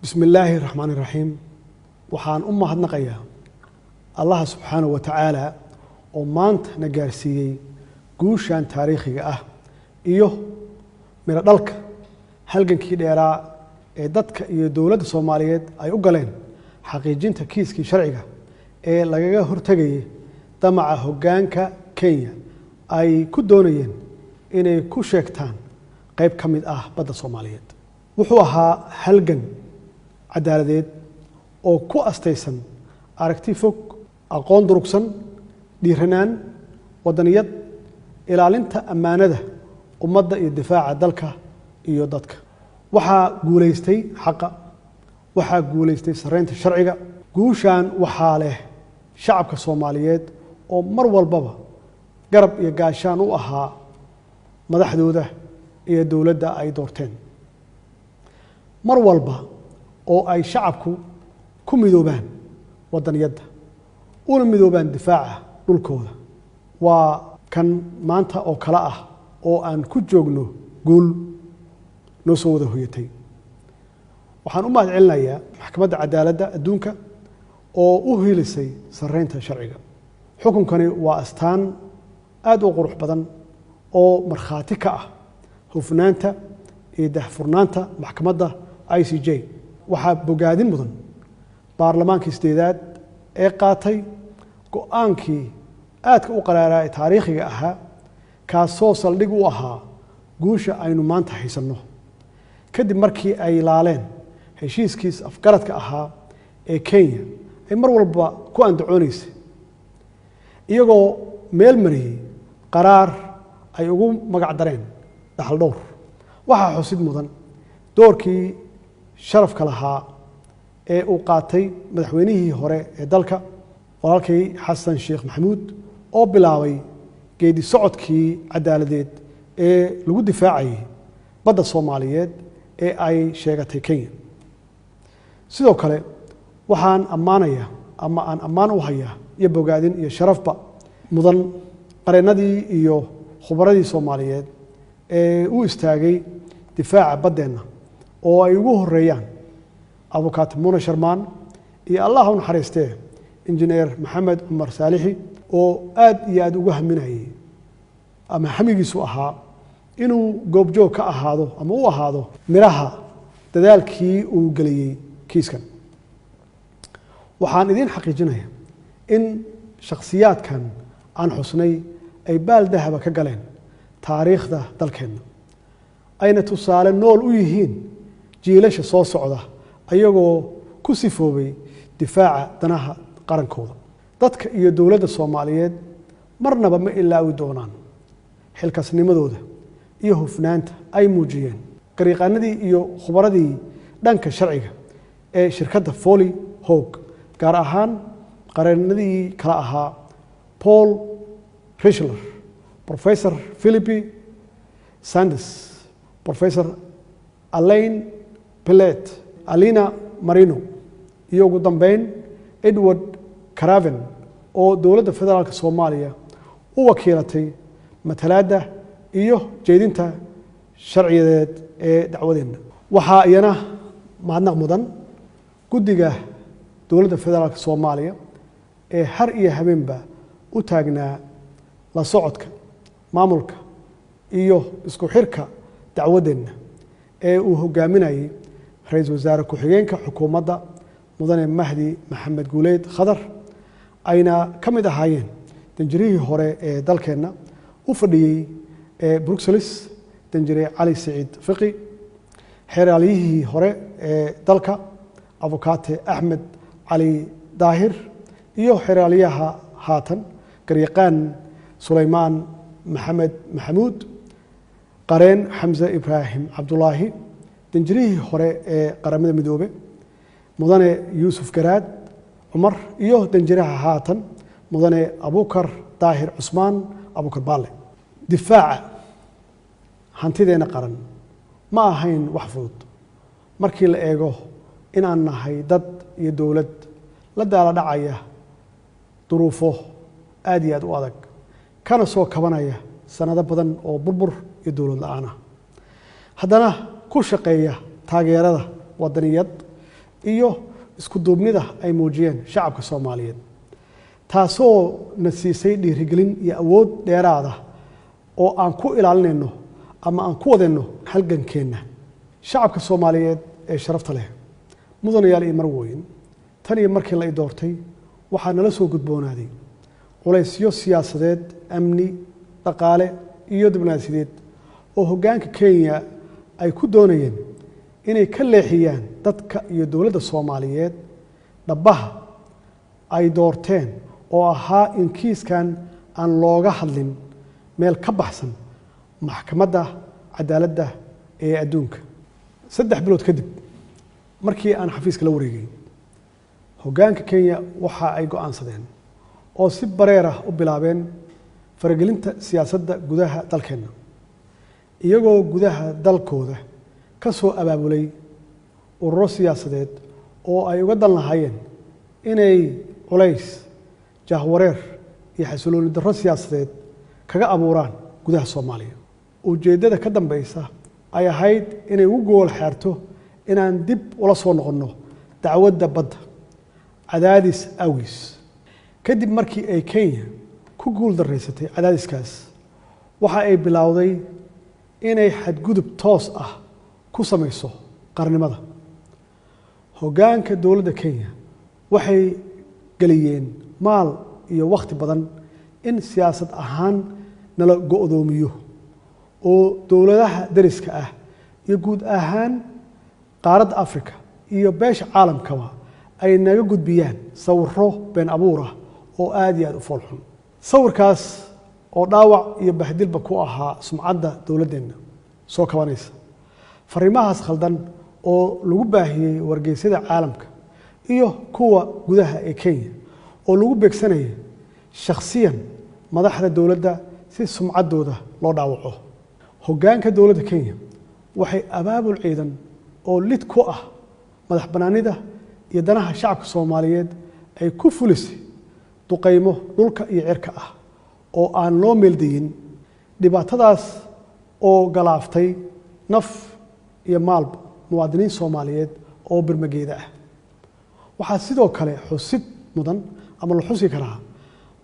Bismi illaahi raxmaani raxiim. Waxaan u mahadnaqayaa Allaha subxaanahu wa tacaala oo maanta na gaarsiiyey guushan taariikhiga ah iyo midho dhalka halgankii dheeraa ee dadka iyo dowladda Soomaaliyeed ay u galeen xaqiijinta kiiskii sharciga ee lagaga hortegayay damaca hoggaanka Kenya ay ku doonayeen inay ku sheegtaan qayb ka mid ah badda Soomaaliyeed. Wuxuu ahaa halgan cadaaladeed oo ku astaysan aragti fog, aqoon durugsan, dhiiranaan, wadaniyad, ilaalinta ammaanada ummadda iyo difaaca dalka iyo dadka. Waxaa guulaystay xaqa, waxaa guulaystay sarreynta sharciga. Guushan waxaa leh shacabka Soomaaliyeed oo mar walbaba garab iyo gaashaan u ahaa madaxdooda iyo dowladda ay doorteen. Mar walba oo ay shacabku ku midoobaan wadaniyadda una midoobaan difaaca dhulkooda, waa kan maanta oo kale ah oo aan ku joogno guul noo soo wada hoyatay. Waxaan u mahad celinayaa Maxkamadda Cadaaladda Adduunka oo u hiilisay sarreynta sharciga. Xukunkani waa astaan aada u qurux badan oo markhaati ka ah hufnaanta iyo daahfurnaanta maxkamadda ICJ. Waxaa bogaadin mudan baarlamaankii sideedaad ee qaatay go-aankii aadka u qaraaraa ee taariikhiga ahaa, kaasoo saldhig u ahaa guusha aynu maanta haysanno, kadib markii ay laaleen heshiiskiis afgaradka ahaa ee Kenya ay mar walba ku andacooneysay, iyagoo meel mariyey qaraar ay ugu magac dareen dhaxal dhowr. Waxaa xusid mudan doorkii sharafka lahaa ee uu qaatay madaxweynihii hore ee dalka, walaalkay Xasan Sheekh Maxamuud, oo bilaabay geedi socodkii cadaaladeed ee lagu difaacayay badda Soomaaliyeed ee ay sheegatay Kenya. Sidoo kale waxaan ammaanayaa ama aan ammaan u hayaa iyo bogaadin iyo sharafba mudan qareennadii iyo khubaradii Soomaaliyeed ee u istaagay difaaca baddeenna, oo ay ugu horeeyaan Abukaati Muna Sharmaan iyo, Allah u naxariistee, Injineer Maxamed Cumar Saalixi, oo aad iyo aada ugu haminayay ama hamigiisu ahaa inuu goobjoog ka ahaado ama u ahaado midhaha dadaalkii uu geliyey kiiskan. Waxaan idiin xaqiijinaya in shakhsiyaadkan aan xusnay ay baal dahaba ka galeen taariikhda dalkeenna, ayna tusaale nool u yihiin jiilasha soo socda, ayagoo ku sifoobay difaaca danaha qarankooda. Dadka iyo dowladda Soomaaliyeed marnaba ma ilaawi doonaan xilkasnimadooda iyo hufnaanta ay muujiyeen garyaqaanadii iyo khubaradii dhanka sharciga ee shirkadda Foley Hoag, gaar ahaan qareenadii kala ahaa Paul Reichler, Professor Philippe Sands, Professor Alain Pellet, Alina Marino iyo ugu dambeyn Edward Craven, oo dowladda federaalka Soomaaliya u wakiilatay matalaadda iyo jeedinta sharciyadeed ee dacwadeenna. Waxaa iyana mahadnaq mudan guddiga dowladda federaalka Soomaaliya ee har iyo habeenba u taagnaa la socodka, maamulka iyo isku xirka dacwaddeenna ee uu hogaaminayay ra-iisul wasaare ku-xigeenka xukuumadda, Mudane Mahdi Maxamed Guuleed Khadar, ayna ka mid ahaayeen danjirihii hore ee dalkeenna u fadhiyey ee Bruxelles, Danjire Cali Siciid Fiqi, xeeraalyihii hore ee dalka, Abukaate Axmed Cali Daahir, iyo xeeraalyaha haatan, garyaqaan Sulaymaan Maxamed Maxamuud, qareen Xamse Ibraahim Cabdulaahi, danjirihii hore ee Qaramada Midoobe, Mudane Yuusuf Garaad Cumar, iyo danjiraha haatan, Mudane Abukar Daahir Cusmaan Abukar Baale. Difaaca hantideena qaran ma ahayn wax fudud markii la eego in aan nahay dad iyo dowlad la daala dhacaya duruufo aad iyo aad u adag, kana soo kabanaya sanado badan oo burbur iyo dowlad la-aan ah, haddana ku shaqeeya taageerada wadaniyad iyo isku duubnida ay muujiyeen shacabka Soomaaliyeed, taasoo na siisay dhiirigelin iyo awood dheeraada oo aan ku ilaalinayno ama aan ku wadayno halgankeenna. Shacabka Soomaaliyeed ee sharafta leh, mudanayaal iyo marwooyin, tan iyo markii la i doortay waxaa nala soo gudboonaaday culaysyo siyaasadeed, amni, dhaqaale iyo diblomaasiyadeed oo hoggaanka Kenya ay ku doonayeen inay ka leexiyaan dadka iyo dowladda Soomaaliyeed dhabbaha ay doorteen oo ahaa in kiiskan aan looga hadlin meel ka baxsan maxkamadda cadaaladda ee adduunka. 3 bilood kadib markii aan xafiiska la wareegay, hoggaanka Kenya waxa ay go'aansadeen oo si bareer ah u bilaabeen faragelinta siyaasadda gudaha dalkeenna, iyagoo gudaha dalkooda ka soo abaabulay ururo siyaasadeed oo ay uga dan lahaayeen inay culays, jahwareer iyo xasilooni darro siyaasadeed kaga abuuraan gudaha Soomaaliya. Ujeeddada ka dambeysa ay ahayd inay ugu gool xeerto inaan dib ula soo noqonno dacwadda badda cadaadis awgiis. Kadib markii ay Kenya ku guul daraysatay cadaadiskaas, waxa ay bilowday inay xadgudub toos ah ku samayso qarnimada. Hoggaanka dowladda Kenya waxay geliyeen maal iyo wakhti badan in siyaasad ahaan nala go'doomiyo oo dowladaha dariska ah iyo guud ahaan qaaradda Afrika iyo beesha caalamkaba ay naga gudbiyaan sawirro been abuur ah oo aad iyo aad u foolxun. Sawirkaas oo dhaawac iyo bahdilba ku ahaa sumcadda dowladdeenna soo kabanaysa. Fariimahaas khaldan oo lagu baahiyey wargeysyada caalamka iyo kuwa gudaha ee Kenya oo lagu beegsanayay shakhsiyan madaxda dowladda si sumcaddooda loo dhaawaco. Hoggaanka dowladda Kenya waxay abaabul ciidan oo lid ku ah madax bannaanida iyo danaha shacabka Soomaaliyeed ay ku fulisay duqeymo dhulka iyo cirka ah oo aan loo meeldayin, dhibaatadaas oo galaaftay naf iyo maalba muwaadiniin Soomaaliyeed oo birmageeda ah. Waxaa sidoo kale xusid mudan ama la xusi karaa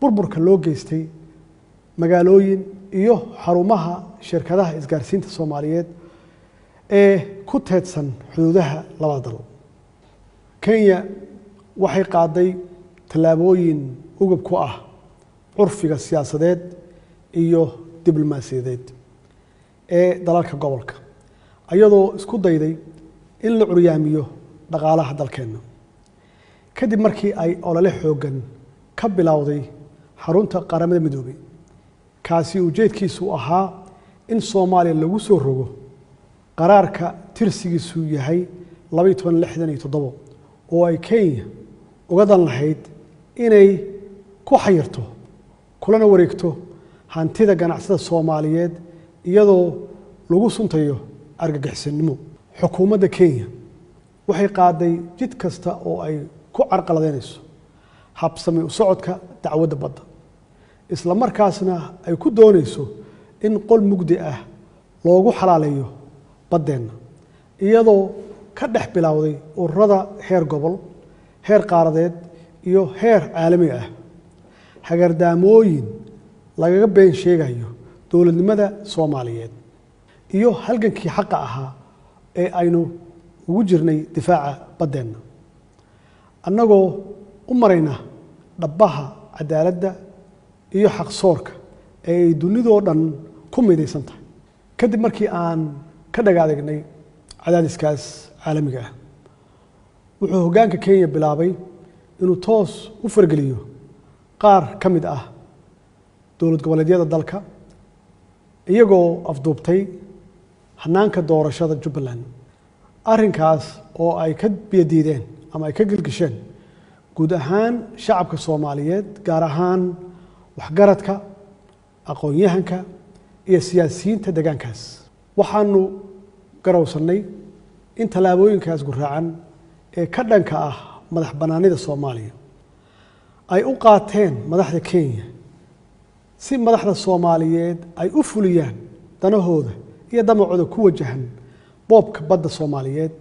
burburka loo geystay magaalooyin iyo xarumaha shirkadaha isgaarsiinta Soomaaliyeed ee ku teedsan xuduudaha labada dal. Kenya waxay qaaday tallaabooyin ugub ku ah curfiga siyaasadeed iyo diblomaasiyadeed ee dalalka gobolka, iyadoo isku dayday in la curyaamiyo dhaqaalaha dalkeenna. Kadib markii ay olole xooggan ka bilowday xarunta Qaramada Midoobay, kaasi ujeedkiisu ahaa in Soomaaliya lagu soo rogo qaraarka tirsigiisu yahay 1267 oo ay Kenya uga dan lahayd inay ku xayirto kulana wareegto hantida ganacsada Soomaaliyeed iyadoo lagu suntayo argagixisanimo. Xukuumadda Kenya waxay qaaday jid kasta oo ay ku carqaladeynayso habsami u socodka dacwadda badda, isla markaasna ay ku doonayso in qol mugdi ah loogu xalaaleeyo baddeenna, iyadoo ka dhex bilowday ururada heer gobol, heer qaaradeed iyo heer caalami ah hagardaamooyin lagaga been sheegayo dowladnimada Soomaaliyeed iyo halgankii xaqa ahaa ee aynu ugu jirnay difaaca baddeenna. Annagoo u marayna dhabbaha cadaaladda iyo xaqsoorka ee ay dunidoo dhan ku midaysan tahay. Kadib markii aan ka dhagaadegnay cadaadiskaas caalamiga ah, wuxuu hoggaanka Kenya bilaabay inuu toos u fargeliyo qaar ka mid ah dowlad goboleedyada dalka, iyagoo afduubtay hanaanka doorashada Jubbaland, arrinkaas oo ay ka biyadiideen ama ay ka gilgisheen guud ahaan shacabka Soomaaliyeed, gaar ahaan waxgaradka, aqoon-yahanka iyo siyaasiyiinta deegaankaas. Waxaanu garowsannay in tallaabooyinkaas guraacan ee ka dhanka ah madax bannaanida Soomaaliya ay u qaateen madaxda Kenya si madaxda Soomaaliyeed ay u fuliyaan danahooda iyo damacooda ku wajahan boobka badda Soomaaliyeed,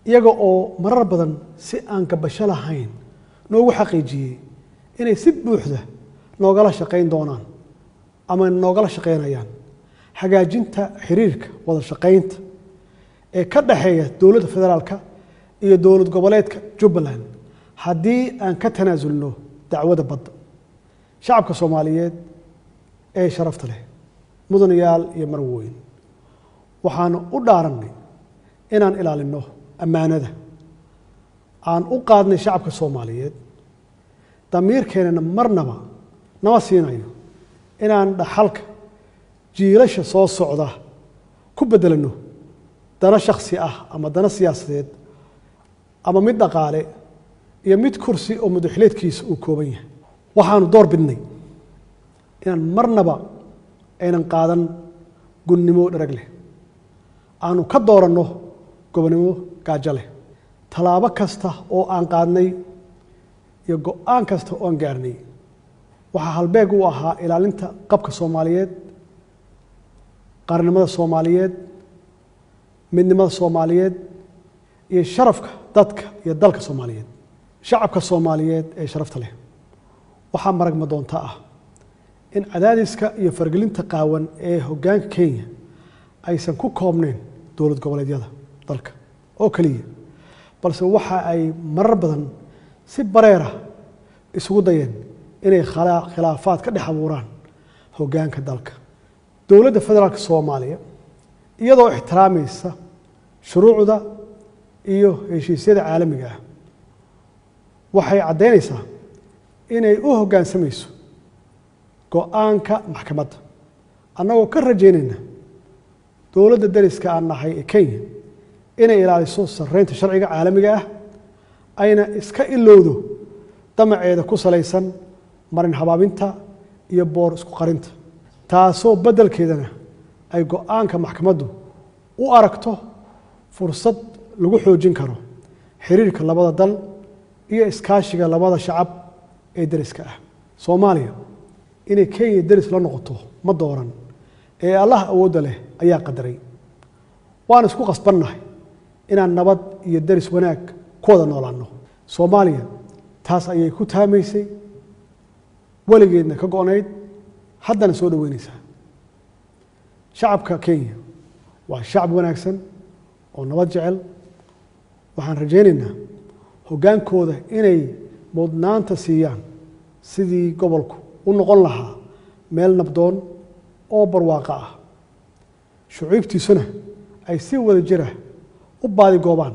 Iyaga oo marar badan si aan gabasho lahayn noogu xaqiijiyey inay si buuxda noogala shaqayn doonaan ama noogala shaqaynayaan hagaajinta xiriirka wada shaqaynta ee ka dhexeeya dowladda federaalka iyo dowlad goboleedka Jubbaland haddii aan ka tanaasulno dacwada badda. Shacabka Soomaaliyeed ee sharafta leh, mudanayaal iyo marweyn, waxaanu u dhaarannay inaan ilaalinno ammaanada aan u qaadnay shacabka Soomaaliyeed. Damiirkeennana marnaba nama siinayo inaan dhaxalka jiilasha soo socda ku beddelano dano shakhsi ah ama dano siyaasadeed ama mid dhaqaale iyo mid kursi oo madaxleedkiisa uu kooban yahay. Waxaanu door bidnay inaan marnaba aynan qaadan gunnimo dharag leh, aanu ka dooranno gobonnimo gaajo leh. Tallaabo kasta oo aan qaadnay iyo go'aan kasta oo aan gaarnay waxaa halbeeg u ahaa ilaalinta qabka Soomaaliyeed, qaranimada Soomaaliyeed, midnimada Soomaaliyeed iyo sharafka dadka iyo dalka Soomaaliyeed. Shacabka Soomaaliyeed ee sharafta leh, waxaa marag madoonta ah in cadaadiska iyo fargelinta qaawan ee hoggaanka Kenya aysan ku koobnayn dowlad goboleedyada dalka oo keliya, balse waxa ay marar badan si bareera isugu dayeen inay khilaafaad ka dhex abuuraan hoggaanka dalka. Dowladda federaalka Soomaaliya, iyadoo ixtiraamaysa shuruucda iyo heshiisyada caalamiga ah, waxay caddaynaysaa inay u hoggaansamayso go'aanka maxkamadda, annagoo ka rajaynayna dowladda dariska aan nahay ee Kenya inay ilaaliso sarreynta sharciga caalamiga ah, ayna iska ilowdo damaceeda ku salaysan marin habaabinta iyo boor isku qarinta, taasoo beddelkeedana ay go'aanka maxkamaddu u aragto fursad lagu xoojin karo xiriirka labada dal iyo iskaashiga labada shacab ee dariska ah. Soomaaliya inay Kenya deris la noqoto ma dooran ee Allah awoodda leh ayaa qadaray. Waan isku qasbannahay inaan nabad iyo deris wanaag ku wada noolaanno. Soomaaliya taas ayay ku taamaysay, weligeedna ka go'nayd, haddana soo dhoweynaysaa. Shacabka Kenya waa shacab wanaagsan oo nabad jecel. Waxaan rajaynaynaa hoggaankooda inay mudnaanta siiyaan sidii gobolku u noqon lahaa meel nabdoon oo barwaaqo ah, shucuubtiisuna ay si wada jira u baadigoobaan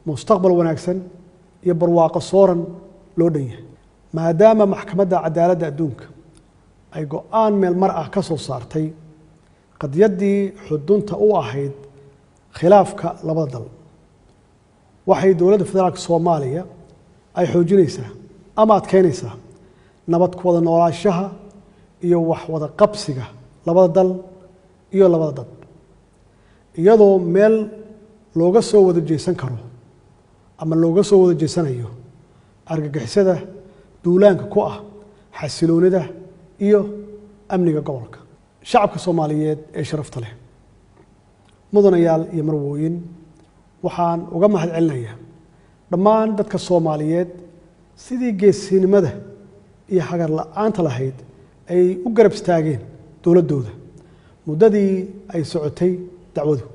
mustaqbal wanaagsan iyo barwaaqo sooran loo dhan yahay. Maadaama Maxkamadda Cadaaladda Adduunka ay go'aan meel mar ah ka soo saartay qadiyaddii xudunta u ahayd khilaafka labada dal, waxay dowladda federaalka Soomaaliya ay xoojinaysaa ama adkeynaysaa nabad ku wada noolaanshaha iyo wax wada qabsiga labada dal iyo labada dad, iyadoo meel looga soo wada jeesan karo ama looga soo wada jeesanayo argagixisada duulaanka ku ah xasiloonida iyo amniga gobolka. Shacabka Soomaaliyeed ee sharafta leh, mudanayaal iyo marwooyin, waxaan uga mahad celinayaa dhammaan dadka Soomaaliyeed sidii geesinimada iyo hagar la'aanta lahayd ay u garab istaageen dowladdooda muddadii ay socotay dacwadu,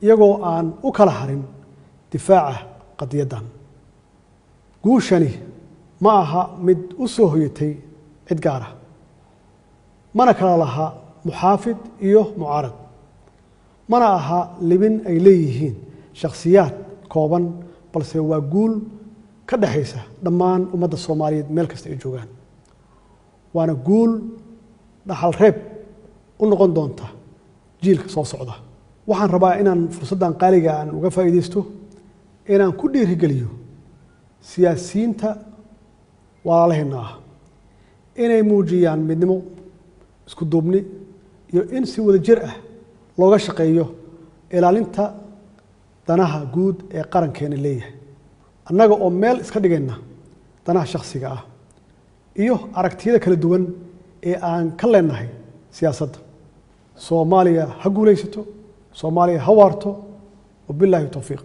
iyagoo aan u kala harin difaaca qadiyaddan. Guushani ma aha mid u soo hoyatay cid gaar ah, mana kala laha muxaafid iyo mucaarad, mana aha libin ay leeyihiin shakhsiyaad kooban, balse waa guul ka dhexaysa dhammaan ummadda Soomaaliyeed meel kasta ay joogaan, waana guul dhaxal reeb u noqon doonta jiilka soo socda. Waxaan rabaa inaan fursaddan qaaliga aan uga faa'iidaysto inaan ku dhiirigeliyo siyaasiyiinta walaalaheenna ah inay muujiyaan midnimo, isku duubni iyo in si wada jir ah looga shaqeeyo ilaalinta danaha guud ee qarankeena leeyahay, annaga oo meel iska dhigayna danaha shakhsiga ah iyo aragtiyada kala duwan ee aan ka leenahay siyaasadda. Soomaaliya ha guulaysato, Soomaaliya ha waarto. Wabilaahi towfiiq.